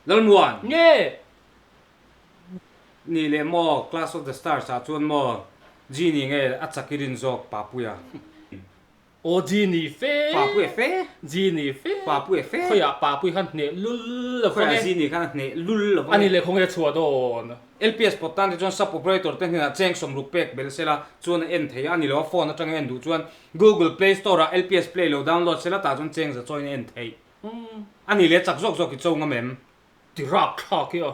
Lalmuan! Nge! Nih leh maw Clash of the Stars ah chuan maw Genie nge a chak i rin zawk Papuia? Aw Genie fe! Papuia fe! Genie fe! Papuia fe! Khawiah Papuia khan hneh lul lo vang e. Khawiah Genie khan a hneh lul lo vang e. Ani leh khawnge chhuah dawn? LPS pawt tan te chuan sub operator te hnenah cheng sawmruk pek belh sela chuan a en thei a, a ni lo a phone atanga en duh chuan Google Play Store ah LPS Play lo download sela tah chuan cheng za chawiin a en theih. A ni leh chak zawk zawk i cho ngam em? Ti rap thlak hi a.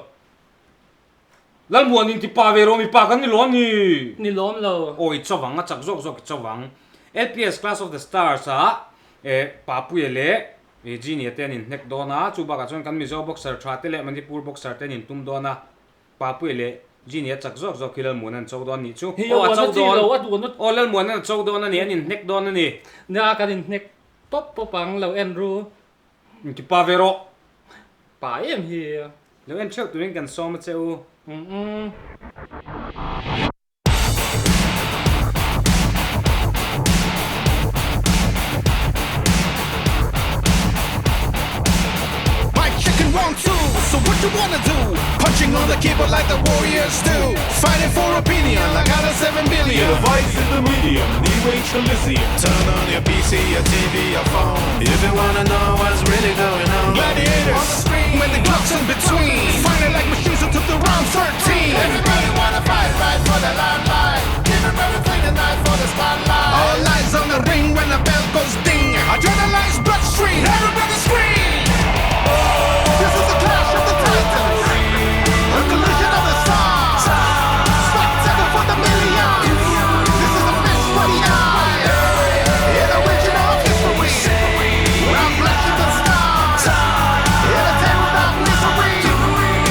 Lalmuan in ti pa ve rawh mipa kan ni lawm ni. Ni lawm lo. Aw i cho vang a chak zawk zawk i cho vang. LPS Class of the Stars ah eh Papuia leh Genie te an inhnek dawn a, chu bakah chuan kan Mizo boxer tha te leh Manipur boxer te an intum dawn a. Papuia leh Genie a chak zawk zawk hi Lalmuan an cho dawn nih chu. Aw a cho dawn. Aw Lalmuan an a cho dawn a ni, an inhnek dawn a ni. Nia kan inhnek pawp pawp ang lo en ru. Inti pa ve rawh. Pa em hi. Lo en theuh turin kan sawm a che u. Umm. Mic checking one two so what you wanna do Punching on the keyboard like the warriors do Fighting for opinion like out of 7 billion You're the voice in the medium, new age Coliseum Turn on your PC, your TV, your phone If you wanna know what's really going on Gladiators on the screen when the clock's in between Fighting like machines until the round 13 Everybody wanna fight right for the limelight Giving everything tonight for the spotlight All eyes on the ring when the bell goes ding Adrenaline's bloodstream, everybody scream This is the clash of the titans A collision of the stars Spectacle for the millions This is a fist for the eyes In original history Without bloodshed and scars In a day without misery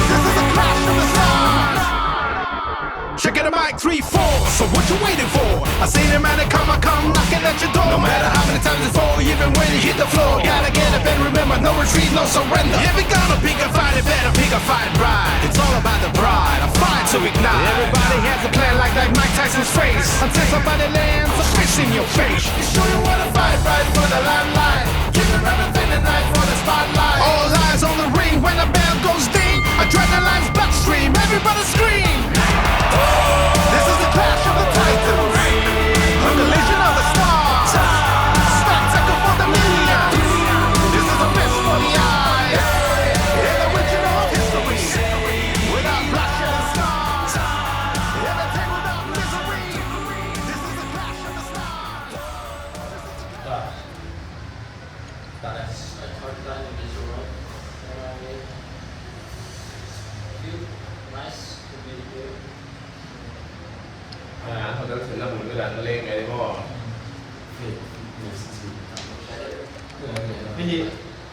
This is a clash of the stars Check it a mic, 3, 4 So what you waiting for? I seen a man come, I come knocking at your door No matter how many times you fall, even when you hit the floor Gotta get up and remember, no retreat, no surrender If you're gonna pick a fight, you better pick a fight right It's all about the pride, a fight to ignite Everybody has a plan like that Mike Tyson's face Until somebody lands a fist in your face You sure you wanna fight right for the limelight Giving everything tonight for the spotlight All eyes on the ring when the bell goes ding Adrenaline's bloodstream, everybody scream This is the clash of the titans A collision of the stars Spectacle for the millions This is a fist for the eyes In the original history Without bloodshed and scars In a day without misery This is the clash of the stars That's my third time in Mizoram and I feel nice to be here. An hotel thlenna hmun velah an leng ngei maw? Hei hi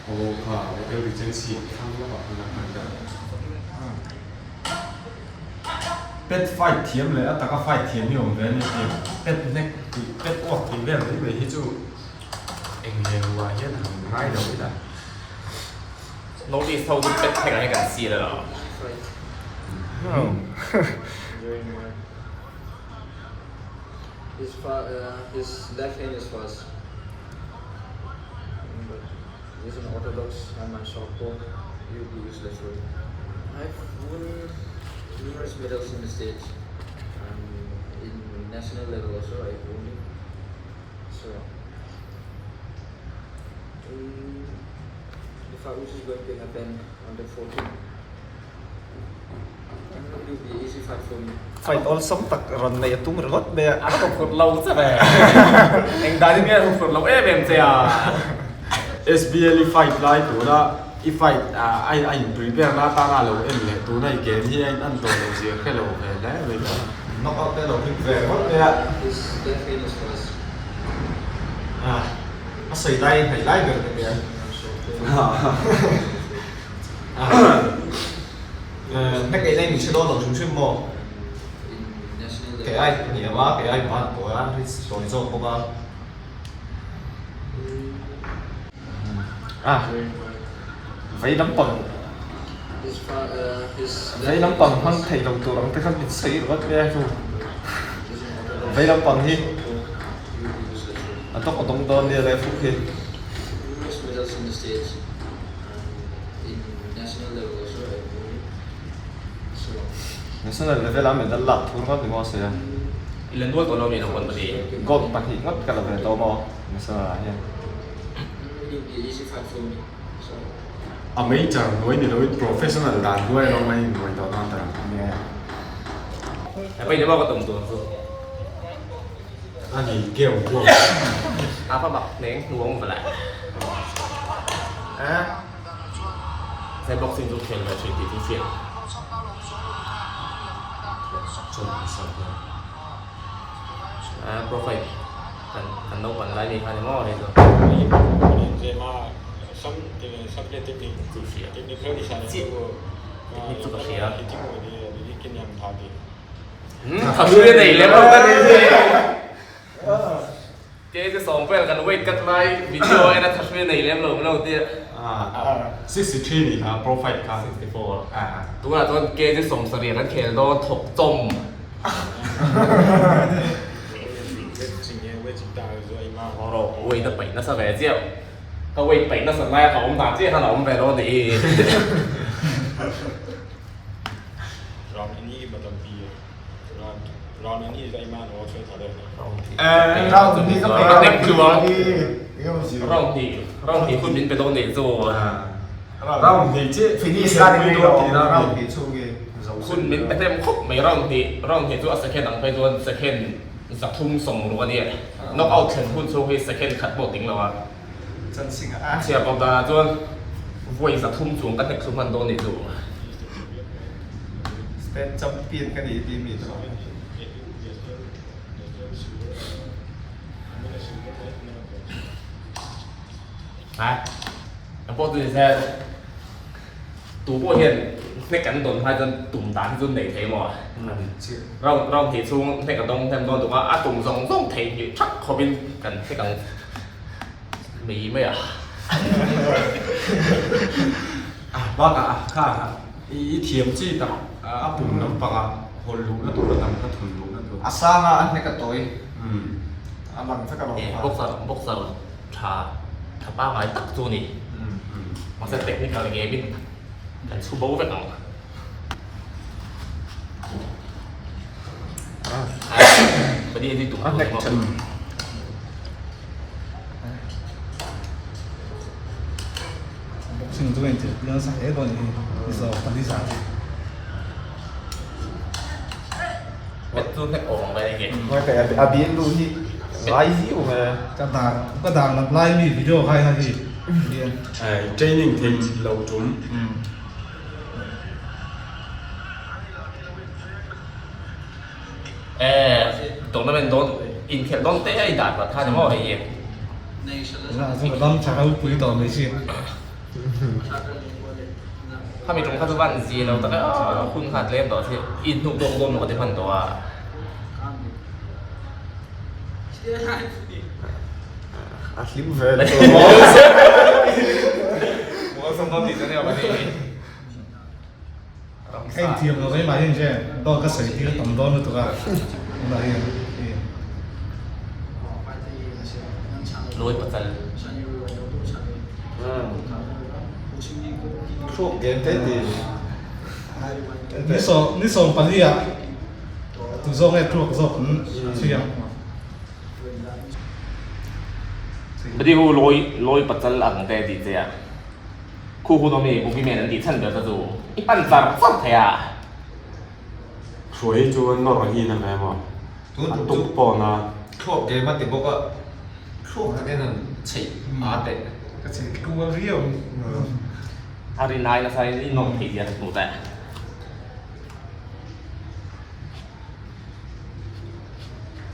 Aw kha hotel regency thlang lamah khan a hman ta. Pet fight thiam leh a taka fight thiam hi awm ve a ni tih pet hnek tih pet uak tih vel mai mai hi chu eng leh ruah hian han ngai lo ila. North East ho chu pet hnek ah hian kan sil alawm. His fa his left hand is fast but he's an orthodox and my southpaw he will be useless for him. I've won numerous medals in the state and in national level also I've won it. So in the fight which is going to happen on the 14th it will be easy fight for me. Fight awlsam tak rawn neih a tum ringawt mai a. A huphurh lo che ve. Eng danin nge huphurh lo em em che a? SBL i fight lai tuna i fight a a in prepare na atana a lo en leh tuna i game hi a in an tawh loh zia hre lo ve hle mai ta. Knock out te a lo hlim ve ringawt mai a. His left hand is fast. A sawi lai hnaih lai ber ni mai a. Hnek ei lai min hre dawn lo hrim hrim maw? Kei ai hniam a, kei ai ban tawi a, ri tawi zawk bawk a. Ah, vei lampang, vei lampang hmang thei lo tur ang te khan min sawi ringawt mai a chu. Vei lampang hi a tawk a dawng dawn nia le fuk hi. National level a medal lak thur ngawt ni maw a sawi a. I la nual tawh lo mi lo pawn pali. Gold pahnih ngawt ka la ve tawh maw National ah hian. A major hnuai ni loin professional dan hnuai rawng a inhnuai tawh dawn ta lo. Nia. Hei ni maw ka tum tur chu. A ni keu kuau. A va mak hneng hnuang va la. Sai boxing chu khel ve thin tih chu hriat. Pro fight kan kan naupan lai ni kha ni maw hei chu. Chu hria. Chiah technique chu ka hria. Tha hruai a nei lem lo ka ni. Kei chu sawm vel kan weight cut lai video en a tha hruai a nei lem lo lo tia. 63 ni kha pro fight kha. 64. Tunah chuan kei chu 70 kan khel dawn thawk chawm. Weight a paih nasa ve chiah. Ka weight paih nasa lai a ka awm dan chiah khan a awm ve lo a nih hi. Round hnih round hnih hun min pe dawn nih chu. Round hnih chiah finish la ni mai lo round hnih chhung hi. Hun min pe hnem khawp mai round hnih round hnih chu a second ang phei chuan second 360 a nia knock out thlen hun chhung hi second khat pawh ting lo a. Chhiar kawp danah chuan vawi 300 chuang ka hnek thlu hman dawn nih chu. State champion ka ni tih mi chu. Hai, ang pawh chu ni se tu pawh hian hnek kan dawn hma chuan tum dan hi chu nei thei maw? Round round hnih chhung hnek a dawng hnem dawn tuk a, a tum zawng zawng thei hnih thak khawpin kan hnek ang. Mai mai a. Bakah a kha i thiam chi tak a pum lampangah hawl luhna tur a tam kha thun luhna tur. A sanga a hnek a tawi. A lang vek a lo kha. Boxer boxer tha tha pangai tak chu ni. Mahse technical game in kan chhu bo vek ang. A hnek that. Boxing chu ka inchilh nasa hle dawn a ni hi zo pali zan hi. A bial lu hi zai viau mai. Ka dar ka dar lam lai mi video kha ina hi. Training thei lo tum. Tournament dawn inkhelh dawn te a i dan vat kha ni maw hei hi. Ram tha ho pui tawh mai si. Khami tum kha chu van zi lo tak e aw hun kha tlem tawh si in hnuk dawk dawn maw ka ti hman tawh a. A hlim ve lo. Ka inthiam lo mai mahni che dawt ka sawi tir tam dawn lutuk a tunah hian i. Lawi pacal. Thluak game te ti. Ni sawm ni sawm pali ah tu zawk nge thluak zawk an chhui ang. Badi hu lawi lawi pacal ang te ti che a. Khu hun awm i Boogie Man an tih chhan ber kha chu i pan char char thei a. Hruai hi chu nawr a hi na ve maw? A tuk pawn a. Thluak game a ti bawk a, thluak takin an chheih a teh. Ka chheih kual viau. A rin ai nasa in i nawr thei zia ka hmu teh.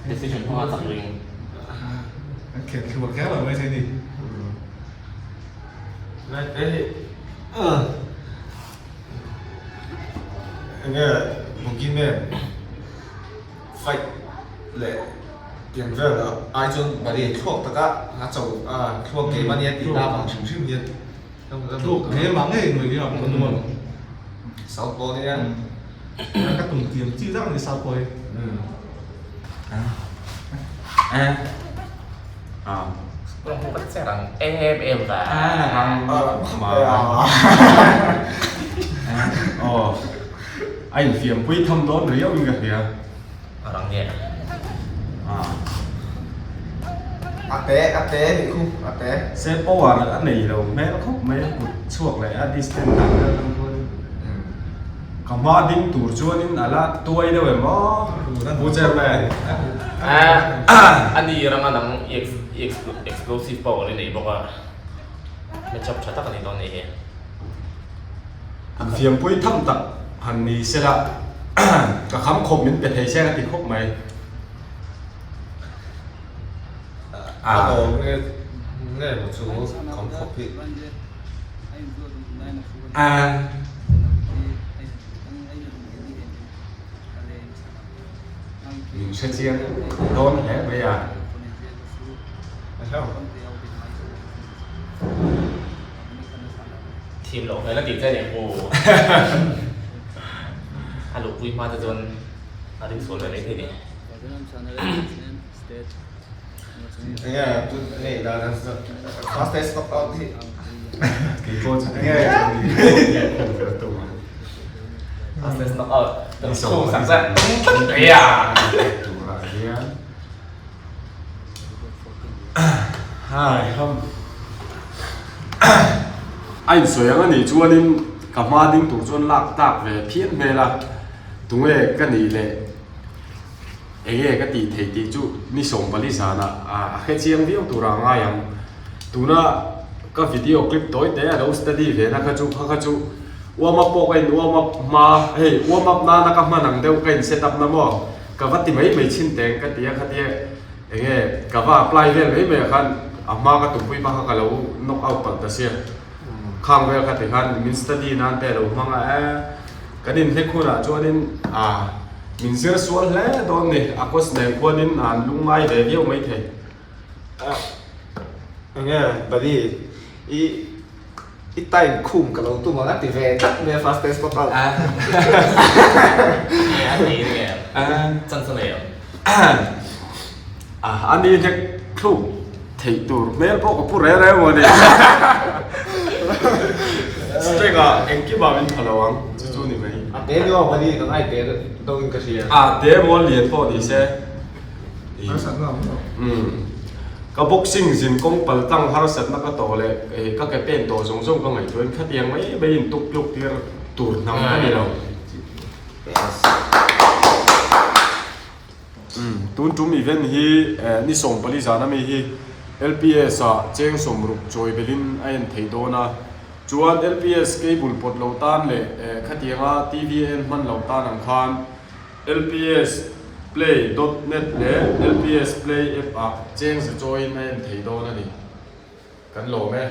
Decision hmanga chak ring. An khelh thluak kher lo mai thei ni. Enge Boogie Man fight leh tiang vel ah ai chuan bari thluak taka a cho a thluak game ania tih na vang hrim hrim hian Thluak game ah ngei ngei hian a pawh nuam. South pawh nia. Ka tum tiam chi zak ani South pawh hi. Rang em em và Rang mà. Ồ. A infiam pui tham dawn riau in ka hria. A rang nge? A te a te nih khu a te. Se power a nei lo hmel khawp mai a kut chhuak leh a distance dan vel atang khuan ka hma ding tur chuanin a la tuai deuh em aw Pu Chairman. A ni rang a nang i explosive power i nei bawk a match up tha tak a ni dawn nih hi. Infiampui tham tak han ni sela ka kham khawp min pe thei se ka ti khawp mai. A awm nge nge maw chu kham khawp hi. Min hre chiang dawn hle mai a. Thim loh hmel a tih che a ni ang aw. A luhpui hma te chuan a ring sual ve mai thei ni. Enge tun enge i dan fastest knock out hi. Kei pawh chu enge Fastest knock out. Khung sak zat tlat mai a. Turah hian. Hai ham. A insawi ang a nih chuanin ka hma ding tur chuan lak tak ve phian hmel a, tunge ka nih leh enge ka tih theih tih chu ni 14 zanah a hre chiang viau turah a ngai ang. Tuna ka video clip tawi te a lo study ve na kha chu kha kha chu warm up pawh ka in warm up hma hei warm up nana ka hman ang deuh ka in set up na maw Ka va ti mai mai chhin teng ka ti a khatia enge ka va apply vel mai mai ah khan a hma ka tumpui hma kha ka lo knock out palh ta sia khang vel kha ti khan min study nan te a lo hmang a e kan inhlek hunah chuanin a min zir sual hle dawn ni a course nen khuanin an lungngai ve viau mai thei. Enge buddy i I time khum ka lo tum ang a ti ve tlat mai a fastest pawp out. A nei nge chance a nei ang. A ni hlek thluk theih tur hmel pawh ka pu reng reng maw ni. Strength ah engkim ah min pha lo ang chu chu ni mai. A te ni aw buddy ka ngai te deuh in ka hria. A te maw lian pawh ni se. Harsatna awm lo. Umm. Ka boxing zin kawng pal tlang harsatna ka tawh leh ka ke pen tawh zawng zawng ka ngaihtuahin khatiang mai mai in tuk tluk tir tur hnam ka ni lo. Umm. Tun tum event hi ni 14 zan ami hi LPS ah cheng 60 chawi belin a en theih dawn a. Chuan LPS cable pawt lo tan leh khatianga TV a en hman lo tan ang khan LPS Play dot net leh LPS Play app ah cheng za chawiin a en thei dawn a ni. Kan lawm e.